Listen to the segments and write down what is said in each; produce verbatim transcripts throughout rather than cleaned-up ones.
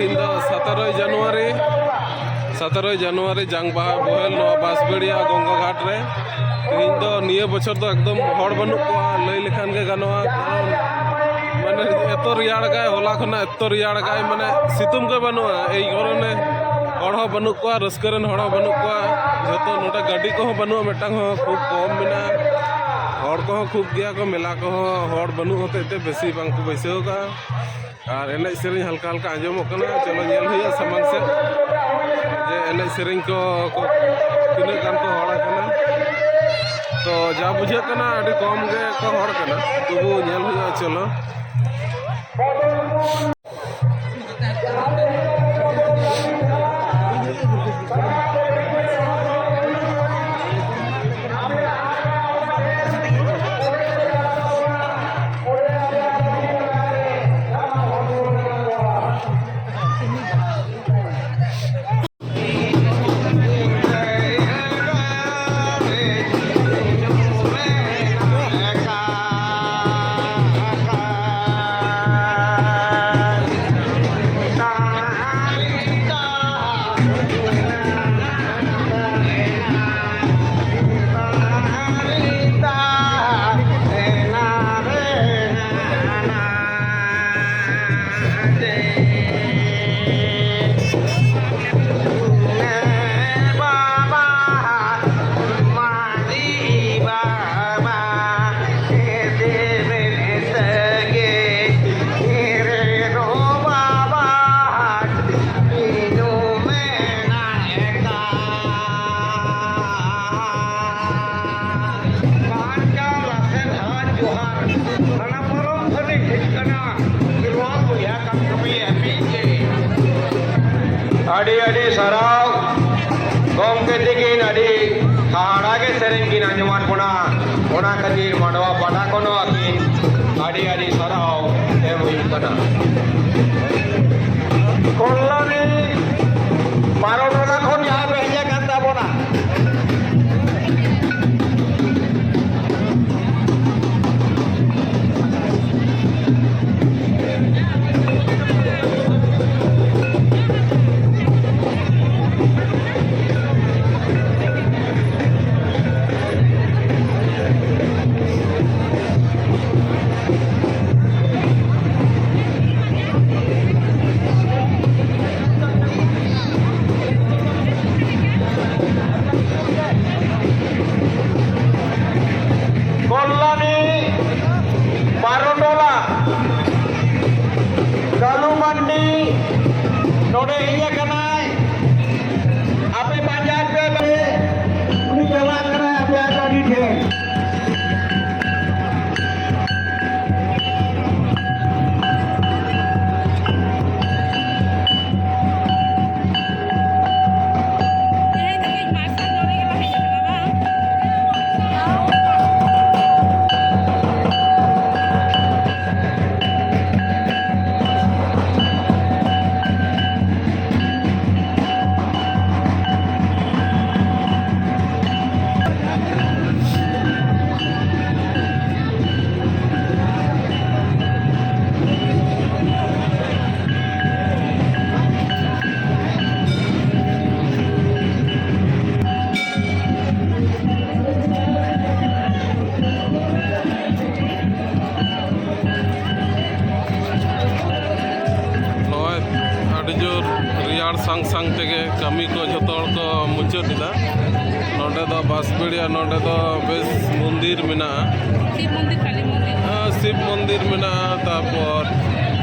ᱤᱧ ᱫᱚ ᱥᱟᱛᱮᱨᱚᱭ ᱡᱟᱱᱩᱣᱟᱨᱤ, ᱥᱟᱛᱮᱨᱚᱭ ᱡᱟᱱᱩᱣᱟᱨᱤ ᱡᱟᱝ ᱵᱟᱦᱟ ᱵᱚᱦᱮᱞ ᱱᱚᱣᱟ ᱵᱟᱸᱥᱵᱮᱲᱤᱭᱟ ᱜᱚᱝᱜᱟ ᱜᱷᱟᱴ ᱨᱮ᱾ ᱛᱮᱦᱮᱧ ᱫᱚ ᱱᱤᱭᱟᱹ ᱵᱚᱪᱷᱚᱨ ᱫᱚ ᱮᱠᱫᱚᱢ ᱦᱚᱲ ᱵᱟᱹᱱᱩᱜ ᱠᱚᱣᱟ, ᱞᱟᱹᱭ ᱞᱮᱠᱷᱟᱱ ᱜᱮ ᱜᱟᱱᱚᱜᱼᱟ᱾ ᱠᱟᱨᱚᱱ ᱢᱟᱱᱮ ᱮᱛᱚ ᱨᱮᱭᱟᱲ ᱜᱟᱭ, ᱦᱚᱞᱟ ᱠᱷᱚᱱᱟᱜ ᱮᱛᱚ ᱨᱮᱭᱟᱲ ᱜᱟᱭ, ᱢᱟᱱᱮ ᱥᱤᱛᱩᱝ ᱜᱮ ᱵᱟᱹᱱᱩᱜᱼᱟ᱾ ᱮᱭ ᱠᱟᱨᱚᱱᱮ ᱦᱚᱲ ᱦᱚᱸ ᱵᱟᱹᱱᱩᱜ ᱠᱚᱣᱟ, ᱨᱟᱹᱥᱠᱟᱹ ᱨᱮᱱ ᱦᱚᱲ ᱦᱚᱸ ᱵᱟᱹᱱᱩᱜ ᱠᱚᱣᱟ᱾ ᱡᱷᱚᱛᱚ ᱱᱚᱰᱮ ᱜᱟᱹᱰᱤ ᱠᱚᱦᱚᱸ ᱵᱟᱹᱱᱩᱜᱼᱟ, ᱢᱤᱫᱴᱟᱝ ᱦᱚᱸ ᱠᱷᱩᱵ ᱠᱚᱢ ᱢᱮᱱᱟᱜᱼᱟ᱾ ᱦᱚᱲ ᱠᱚᱦᱚᱸ ᱠᱷᱩᱵ ᱜᱮᱭᱟ ᱠᱚ, ᱢᱮᱞᱟ ᱠᱚᱦᱚᱸ ᱦᱚᱲ ᱵᱟᱹᱱᱩᱜ ᱦᱚᱛᱮᱡ ᱛᱮ ᱵᱮᱥᱤ ᱵᱟᱝ ᱠᱚ ᱵᱟᱹᱭᱥᱟᱹᱣ ᱠᱟᱜᱼᱟ᱾ ᱟᱨ ᱮᱱᱮᱡ ᱥᱮᱨᱮᱧ ᱦᱟᱞᱠᱟ ᱦᱟᱞᱠᱟ ᱟᱸᱡᱚᱢᱚᱜ ᱠᱟᱱᱟ᱾ ᱪᱚᱞᱚ ᱧᱮᱞ ᱦᱩᱭᱩᱜᱼᱟ ᱥᱟᱢᱟᱝ ᱥᱮᱫ ᱡᱮ ᱮᱱᱮᱡ ᱥᱮᱨᱮᱧ ᱠᱚ, ᱠᱚ ᱛᱤᱱᱟᱹᱜ ᱜᱟᱱ ᱠᱚ ᱦᱚᱲ ᱟᱠᱟᱱᱟ᱾ ᱛᱚ ᱡᱟ ᱵᱩᱡᱷᱟᱹᱜ ᱠᱟᱱᱟ ᱟᱹᱰᱤ ᱠᱚᱢ ᱜᱮ ᱠᱚ ᱦᱚᱲ ᱠᱟᱱᱟ, ᱛᱚᱵᱩ ᱧᱮᱞ ᱦᱩᱭᱩᱜᱼᱟ᱾ ᱪᱚᱞᱚ᱾ ᱵᱟᱧᱪᱟᱣ ᱞᱟᱥᱮᱨ ᱦᱟᱛ ᱡᱚᱦᱟᱨ, ᱦᱟᱱᱟ ᱯᱟᱨᱚᱢ ᱠᱷᱚᱱᱤᱧ ᱦᱮᱡ ᱠᱟᱱᱟ, ᱠᱷᱮᱨᱣᱟᱞ ᱵᱚᱭᱦᱟ ᱠᱟᱱ ᱠᱟᱹᱢᱤ ᱦᱟᱹᱯᱤᱫ ᱜᱮ᱾ ᱟᱹᱰᱤ ᱟᱹᱰᱤ ᱥᱟᱨᱦᱟᱣ ᱜᱚᱢᱠᱮ ᱛᱤᱠᱤᱱ, ᱟᱹᱰᱤ ᱦᱟᱦᱟᱲᱟ ᱜᱮ ᱥᱮᱨᱮᱧ ᱠᱤᱱ ᱟᱸᱡᱚᱢᱟᱫ ᱵᱚᱱᱟ, ᱚᱱᱟ ᱠᱷᱟᱹᱛᱤᱨ ᱢᱟᱰᱣᱟ ᱯᱟᱦᱴᱟ ᱠᱷᱚᱱ ᱦᱚᱸ ᱟᱹᱠᱤᱱ ᱟᱹᱰᱤ ᱟᱹᱰᱤ ᱥᱟᱨᱦᱟᱣ ᱮᱢ ᱦᱩᱭᱩᱜ ᱠᱟᱱᱟ᱾ ᱠᱚᱞᱞᱟᱱᱤ ᱵᱟᱨᱚ ᱴᱚᱞᱟ ᱠᱷᱚᱱ ᱡᱟᱦᱟᱸ ᱯᱮ ᱦᱮᱡ ᱟᱠᱟᱱ ᱛᱟᱵᱚᱱᱟ, ᱥᱟᱝ ᱥᱟᱝ ᱛᱮᱜᱮ ᱠᱟᱹᱢᱤ ᱠᱚ ᱡᱷᱚᱛᱚ ᱦᱚᱲ ᱠᱚ ᱢᱩᱪᱟᱹᱫ ᱮᱫᱟ᱾ ᱱᱚᱰᱮ ᱫᱚ ᱵᱟᱸᱥᱵᱮᱲᱤᱭᱟ, ᱱᱚᱰᱮ ᱫᱚ ᱵᱮᱥ ᱢᱚᱱᱫᱤᱨ ᱢᱮᱱᱟᱜᱼᱟ᱾ ᱥᱤᱵ ᱢᱚᱱᱫᱤᱨ, ᱠᱟᱞᱤ ᱢᱚᱱᱫᱤᱨ᱾ ᱦᱮᱸ, ᱥᱤᱵ ᱢᱚᱱᱫᱤᱨ ᱢᱮᱱᱟᱜᱼᱟ, ᱛᱟᱨᱯᱚᱨ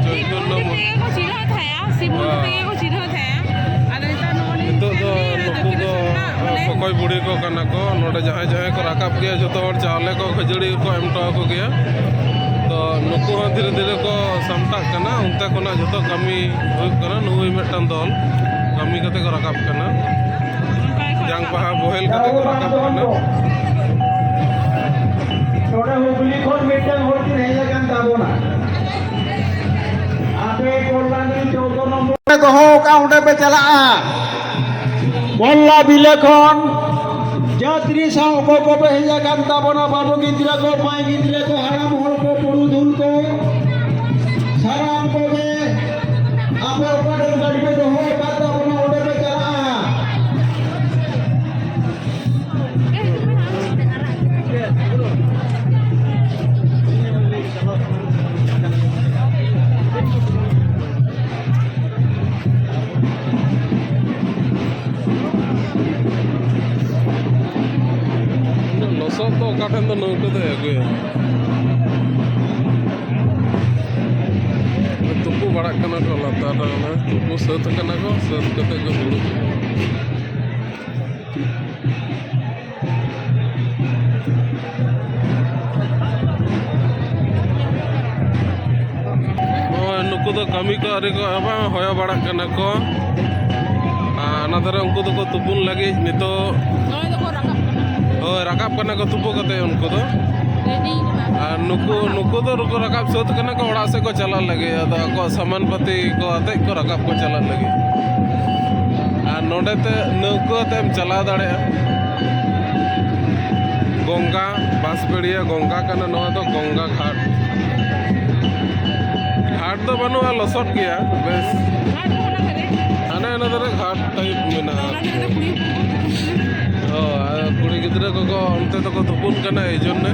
ᱪᱳᱭᱛᱚᱱᱱᱚ ᱢᱚᱱᱫᱤᱨ᱾ ᱛᱮᱜᱮ ᱠᱚ ᱪᱤᱱᱦᱟᱹᱣ ᱛᱟᱦᱮᱸᱜᱼᱟ, ᱥᱤᱵ ᱢᱚᱱᱫᱤᱨ ᱦᱮᱸ᱾ ᱛᱮᱜᱮ ᱠᱚ ᱪᱤᱱᱦᱟᱹᱣ ᱛᱟᱦᱮᱸᱜᱼᱟ᱾ ᱟᱫᱚ ᱱᱮᱛᱟᱨ ᱱᱚᱜᱼᱚ ᱱᱤᱭᱟᱹ ᱱᱤᱛᱚᱜ ᱫᱚ ᱫᱚᱠᱠᱷᱤᱱᱮᱥᱚᱨ ᱨᱮᱱᱟᱜ ᱢᱟᱱᱮ ᱚᱠᱚᱭ ᱵᱩᱲᱦᱤ ᱠᱚ ᱠᱟᱱᱟ ᱠᱚ, ᱱᱚᱰᱮ ᱡᱟᱦᱟᱸᱭ ᱡᱟᱦᱟᱸᱭ ᱠᱚ ᱨᱟᱠᱟᱵ ᱜᱮᱭᱟ, ᱡᱷᱚᱛᱚ ᱦᱚᱲ ᱪᱟᱣᱞᱮ ᱠᱚ, ᱠᱷᱟᱹᱡᱟᱹᱲᱤ ᱠᱚ ᱮᱢ ᱦᱚᱴᱚ ᱟᱠᱚ ᱜᱮᱭᱟ᱾ ᱛᱚ ᱱᱩᱠᱩ ᱦᱚᱸ ᱫᱷᱤᱨᱮ ᱫᱷᱤᱨᱮ ᱠᱚ ᱥᱟᱢᱴᱟᱜ ᱠᱟᱱᱟ᱾ ᱚᱱᱛᱮ ᱠᱷᱚᱱᱟᱜ ᱡᱷᱚᱛᱚ ᱠᱟᱹᱢᱤ ᱦᱩᱭᱩᱜ ᱠᱟᱱᱟ, ᱱᱩᱭ ᱢᱤᱫᱴᱟᱝ ᱫᱚᱞ ᱠᱟᱹᱢᱤ ᱠᱟᱛᱮ ᱠᱚ ᱨᱟᱠᱟᱵ ᱠᱟᱱᱟ᱾ ᱡᱟᱝ ᱵᱟᱦᱟ ᱵᱚᱦᱮᱞ ᱠᱟᱛᱮ ᱠᱚ ᱨᱟᱠᱟᱵ ᱠᱟᱱᱟ᱾ ᱱᱚᱰᱮ ᱦᱩᱜᱽᱞᱤ ᱠᱷᱚᱱ ᱢᱤᱫᱴᱟᱝ ᱦᱚᱲ ᱠᱤᱱ ᱦᱮᱡ ᱟᱠᱟᱱ ᱛᱟᱵᱚᱱᱟ᱾ ᱟᱯᱮ ᱠᱚᱞᱞᱟᱱᱤ ᱪᱳᱫᱫᱳ ᱱᱚᱢᱵᱚᱨ ᱯᱮ ᱫᱚᱦᱚ ᱟᱠᱟᱫ, ᱚᱸᱰᱮ ᱯᱮ ᱪᱟᱞᱟᱜᱼᱟ᱾ ᱢᱚᱞᱞᱟ ᱵᱤᱞᱟᱹ ᱠᱷᱚᱱ ᱡᱟᱹᱛᱨᱤ ᱥᱟᱶ ᱚᱠᱚᱭ ᱠᱚᱯᱮ ᱦᱮᱡ ᱟᱠᱟᱱ ᱛᱟᱵᱚᱱᱟ, ᱵᱟᱹᱵᱩ ᱜᱤᱫᱽᱨᱟᱹ ᱠᱚ, ᱢᱟᱹᱭ ᱜᱤᱫᱽᱨᱟᱹ ᱠᱚ, ᱦᱟᱲᱟᱢ ᱦᱚᱲ ᱠᱚ, ᱯᱩᱨᱩᱫᱷᱩᱞ ᱠᱚ, ᱥᱟᱱᱟᱢ ᱠᱚᱜᱮ ᱟᱯᱮ ᱚᱠᱟ ᱴᱷᱮᱱ ᱜᱟᱹᱰᱤ ᱯᱮ ᱫᱚᱦᱚ ᱟᱠᱟᱫ ᱛᱟᱵᱚᱱᱟ, ᱚᱸᱰᱮ ᱯᱮ ᱪᱟᱞᱟᱜᱼᱟ᱾ ᱞᱚᱥᱚᱫ ᱫᱚ ᱚᱠᱟ ᱴᱷᱮᱱ ᱫᱚ ᱱᱟᱹᱣᱠᱟᱹ ᱫᱚᱭ ᱟᱹᱜᱩᱭᱟ? ᱛᱩᱯᱩ ᱵᱟᱲᱟᱜ ᱠᱟᱱᱟ ᱠᱚ ᱞᱟᱛᱟᱨ ᱨᱮ, ᱚᱱᱟ ᱛᱩᱯᱩ ᱥᱟᱹᱛ ᱠᱟᱱᱟ ᱠᱚ, ᱥᱟᱹᱛ ᱠᱟᱛᱮ ᱠᱚ ᱫᱩᱲᱩᱵ ᱠᱟᱱᱟ᱾ ᱱᱚᱜᱼᱚᱭ ᱱᱩᱠᱩ ᱫᱚ ᱠᱟᱹᱢᱤ ᱠᱚ ᱟᱹᱣᱨᱤ ᱠᱚ ᱮᱦᱚᱵᱟ, ᱦᱚᱭᱚ ᱵᱟᱲᱟᱜ ᱠᱟᱱᱟ ᱠᱚ᱾ ᱟᱨ ᱚᱱᱟ ᱫᱷᱟᱨᱮ ᱩᱱᱠᱩ ᱫᱚᱠᱚ ᱛᱩᱯᱩᱱ ᱞᱟᱹᱜᱤᱫ ᱱᱤᱛᱚᱜ᱾ ᱱᱚᱜᱼᱚᱭ ᱫᱚᱠᱚ ᱨᱟᱠᱟᱵ ᱠᱟᱱᱟ᱾ ᱦᱳᱭ, ᱨᱟᱠᱟᱵ ᱠᱟᱱᱟ ᱠᱚ ᱛᱩᱯᱩ ᱠᱟᱛᱮ ᱩᱱᱠᱩ ᱫᱚ᱾ ᱨᱮᱰᱤ ᱠᱟᱱᱟ᱾ ᱟᱨ ᱱᱩᱠᱩ, ᱱᱩᱠᱩ ᱫᱚ ᱨᱩᱠᱩ ᱨᱟᱠᱟᱵ ᱥᱟᱹᱛ ᱠᱟᱱᱟ ᱠᱚ, ᱚᱲᱟᱜ ᱥᱮᱫ ᱠᱚ ᱪᱟᱞᱟᱜ ᱞᱟᱹᱜᱤᱫ᱾ ᱟᱫᱚ ᱟᱠᱚᱣᱟᱜ ᱥᱟᱢᱟᱱ ᱯᱟᱹᱛᱤ ᱠᱚ ᱟᱛᱮᱡ ᱠᱚ ᱨᱟᱠᱟᱵ ᱠᱚ ᱪᱟᱞᱟᱜ ᱞᱟᱹᱜᱤᱫ᱾ ᱟᱨ ᱱᱚᱰᱮ ᱛᱮ ᱱᱟᱹᱣᱠᱟᱹ ᱛᱮᱢ ᱪᱟᱞᱟᱣ ᱫᱟᱲᱮᱭᱟᱜᱼᱟ᱾ ᱜᱚᱝᱜᱟ, ᱵᱟᱸᱥᱵᱮᱲᱤᱭᱟ ᱜᱚᱝᱜᱟ ᱠᱟᱱᱟ ᱱᱚᱣᱟ ᱫᱚ, ᱜᱚᱝᱜᱟ ᱜᱷᱟᱴ᱾ ᱜᱷᱟᱴ ᱫᱚ ᱵᱟᱹᱱᱩᱜᱼᱟ, ᱞᱚᱥᱚᱫ ᱜᱮᱭᱟ ᱵᱮᱥ᱾ ᱦᱟᱱᱮ ᱚᱱᱟ ᱫᱷᱟᱨᱮ ᱜᱷᱟᱴ ᱴᱟᱭᱤᱯ ᱢᱮᱱᱟᱜᱼᱟ᱾ ᱚ, ᱟᱨ ᱠᱩᱲᱤ ᱜᱤᱫᱽᱨᱟᱹ ᱠᱚᱠᱚ ᱚᱱᱛᱮ ᱫᱚᱠᱚ ᱛᱩᱯᱩᱱ ᱠᱟᱱᱟ, ᱮᱭ ᱡᱚᱱᱱᱮ᱾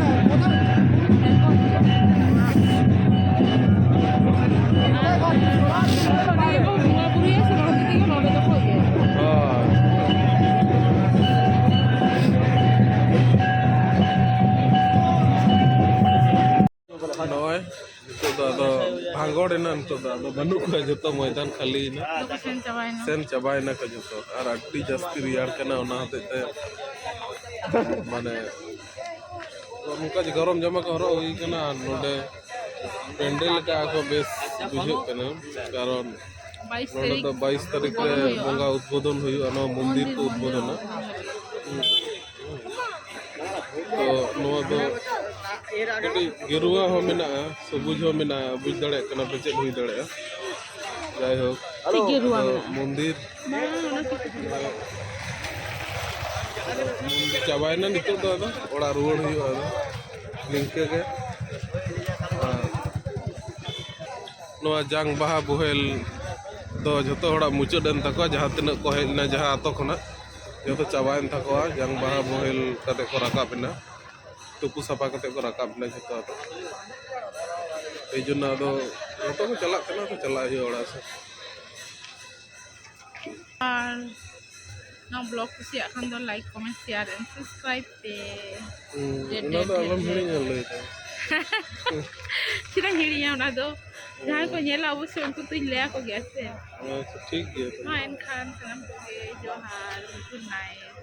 ᱵᱚᱸᱜᱟ ᱵᱩᱨᱩᱭᱟ ᱥᱮ ᱵᱟᱝ? ᱜᱚᱲ ᱮᱱᱟ ᱱᱤᱛᱚᱜ ᱫᱚ, ᱟᱫᱚ ᱵᱟᱹᱱᱩᱜ ᱠᱚᱣᱟ, ᱡᱚᱛᱚ ᱢᱚᱭᱫᱟᱱ ᱠᱷᱟᱹᱞᱤᱭᱮᱱᱟ᱾ ᱫᱚᱠᱚ ᱥᱮᱱ ᱪᱟᱵᱟᱭᱮᱱᱟ᱾ ᱥᱮᱱ ᱪᱟᱵᱟᱭᱮᱱᱟ ᱠᱚ ᱡᱚᱛᱚ, ᱟᱨ ᱟᱹᱰᱤ ᱡᱟᱹᱥᱛᱤ ᱨᱮᱭᱟᱲ ᱠᱟᱱᱟ, ᱚᱱᱟ ᱦᱚᱛᱮᱡ ᱛᱮ ᱢᱟᱱᱮ ᱱᱚᱝᱠᱟ ᱜᱚᱨᱚᱢ ᱡᱟᱢᱟ ᱠᱚ ᱦᱚᱨᱚᱜ ᱦᱩᱭ ᱠᱟᱱᱟ᱾ ᱟᱨ ᱱᱚᱰᱮ ᱯᱮᱱᱰᱮᱞ ᱞᱮᱠᱟ ᱠᱚ ᱵᱮᱥ ᱵᱩᱡᱷᱟᱹᱜ ᱠᱟᱱᱟ, ᱠᱟᱨᱚᱱ ᱵᱟᱭᱤᱥ ᱱᱚᱰᱮ ᱛᱟᱹᱨᱤᱠᱷ ᱫᱚ ᱵᱟᱭᱤᱥ ᱛᱟᱹᱨᱤᱠᱷ ᱨᱮ ᱩᱫᱵᱳᱫᱚᱱ ᱦᱩᱭᱩᱜᱼᱟ᱾ ᱵᱚᱸᱜᱟ ᱩᱫᱵᱳᱫᱚᱱ ᱦᱩᱭᱩᱜᱼᱟ, ᱱᱚᱣᱟ ᱢᱚᱱᱫᱤᱨ ᱠᱚ ᱢᱚᱱᱫᱤᱨ ᱩᱫᱵᱳᱫᱚᱱᱟ᱾ ᱦᱩᱭᱩᱜᱼᱟ᱾ ᱛᱚ ᱱᱚᱣᱟ ᱫᱚ ᱠᱟᱹᱴᱤᱡ ᱜᱮᱨᱩᱣᱟ ᱦᱚᱸ ᱢᱮᱱᱟᱜᱼᱟ, ᱥᱚᱵᱩᱡ ᱦᱚᱸ ᱢᱮᱱᱟᱜᱼᱟ, ᱵᱩᱡᱽ ᱫᱟᱲᱮᱭᱟᱜ ᱠᱟᱱᱟ ᱯᱮ ᱪᱮᱫ ᱦᱩᱭ ᱫᱟᱲᱮᱭᱟᱜᱼᱟ᱾ ᱡᱟᱭᱦᱳᱠ, ᱪᱮᱫ ᱜᱮᱨᱩᱣᱟ ᱟᱫᱚ ᱢᱮᱱᱟᱜᱼᱟ? ᱢᱚᱱᱫᱤᱨ ᱵᱟᱝ, ᱚᱱᱟ ᱪᱮᱫ ᱠᱚ ᱪᱟᱵᱟᱭᱮᱱᱟ, ᱱᱤᱛᱚᱜ ᱫᱚ ᱟᱫᱚ ᱚᱲᱟᱜ ᱨᱩᱣᱟᱹᱲ ᱦᱩᱭᱩᱜᱼᱟ᱾ ᱟᱫᱚ ᱱᱤᱝᱠᱟᱹ ᱜᱮ᱾ ᱟᱨ ᱱᱚᱣᱟ ᱡᱟᱝ ᱵᱟᱦᱟ ᱵᱳᱦᱮᱞ ᱫᱚ ᱡᱷᱚᱛᱚ ᱦᱚᱲᱟᱜ ᱢᱩᱪᱟᱹᱫ ᱮᱱ ᱛᱟᱠᱚᱣᱟ, ᱡᱟᱦᱟᱸ ᱛᱤᱱᱟᱹᱜ ᱠᱚ ᱦᱮᱡ ᱞᱮᱱᱟ ᱡᱟᱦᱟᱸ ᱟᱛᱳ ᱠᱷᱚᱱᱟᱜ, ᱡᱷᱚᱛᱚ ᱪᱟᱵᱟᱭᱮᱱ ᱛᱟᱠᱚᱣᱟ᱾ ᱡᱟᱝ ᱵᱟᱦᱟ ᱵᱳᱦᱮᱞ ᱠᱟᱛᱮ ᱠᱚ ᱨᱟᱠᱟᱵ ᱮᱱᱟ, ᱛᱩᱯᱩ ᱥᱟᱯᱷᱟ ᱠᱟᱛᱮ ᱠᱚ ᱨᱟᱠᱟᱵ ᱮᱱᱟ ᱡᱷᱚᱛᱚ ᱟᱫᱚ᱾ ᱮᱭ ᱡᱚᱱᱱᱚ ᱟᱫᱚ ᱡᱷᱚᱛᱚ ᱠᱚ ᱪᱟᱞᱟᱜ ᱠᱟᱱᱟ, ᱛᱚ ᱪᱟᱞᱟᱜ ᱦᱩᱭᱩᱜᱼᱟ ᱚᱲᱟᱜ ᱥᱮᱫ᱾ ᱟᱨ ᱱᱚᱣᱟ ᱵᱞᱚᱜ ᱠᱩᱥᱤᱭᱟᱜ ᱠᱷᱟᱱ ᱫᱚ like, comment, share and subscribe ᱯᱮ᱾ ᱦᱩᱸ, ᱡᱮ ᱚᱱᱟ ᱫᱚ ᱰᱮᱴ ᱟᱞᱚᱢ ᱦᱤᱲᱤᱧᱟ ᱞᱟᱹᱭ ᱫᱚ᱾ ᱪᱮᱫᱟᱜ ᱤᱧ ᱦᱤᱲᱤᱧᱟ ᱚᱱᱟ ᱫᱚ? ᱡᱟᱦᱟᱸᱭ ᱠᱚ ᱧᱮᱞᱟ ᱚᱵᱚᱥᱥᱳᱭ ᱩᱱᱠᱩ ᱛᱚᱧ ᱞᱟᱹᱭ ᱟᱠᱚ ᱜᱮᱭᱟ ᱥᱮ᱾ ᱟᱪᱪᱷᱟ, ᱴᱷᱤᱠ ᱜᱮᱭᱟ ᱛᱚᱵᱮ᱾ ᱢᱟ ᱮᱱᱠᱷᱟᱱ ᱥᱟᱱᱟᱢ ᱠᱚᱜᱮ ᱡᱚᱦᱟᱨ, good night᱾